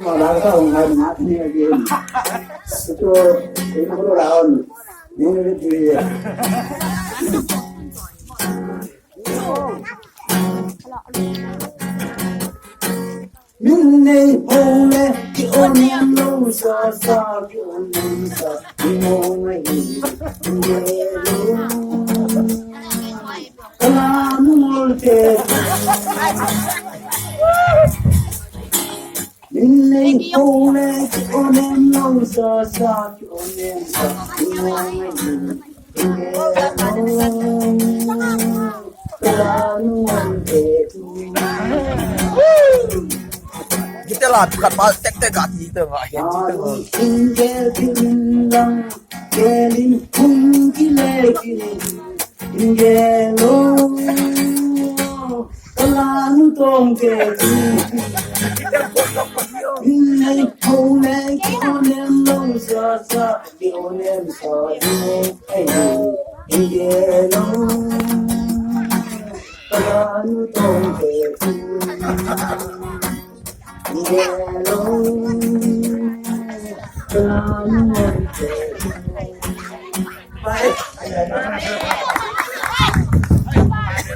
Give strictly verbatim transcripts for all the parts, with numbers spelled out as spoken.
Malaka hong hai na ni again. Ito, ito ko raon. Ni ni ni. Min nei ho le, ki onem lo sa sa, ki onem sa, ki mo mai hi, ki ye lo. Kala nu mol te. Min nei ho le, ki onem lo sa sa, ki onem sa, ki mo mai hi. Kita lah, bukan bal, tek tek kat kita nggak ya, kita nggak.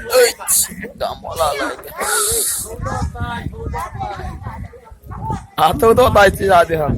Ui, dah mula lagi. Atu tu tai ti dah dia.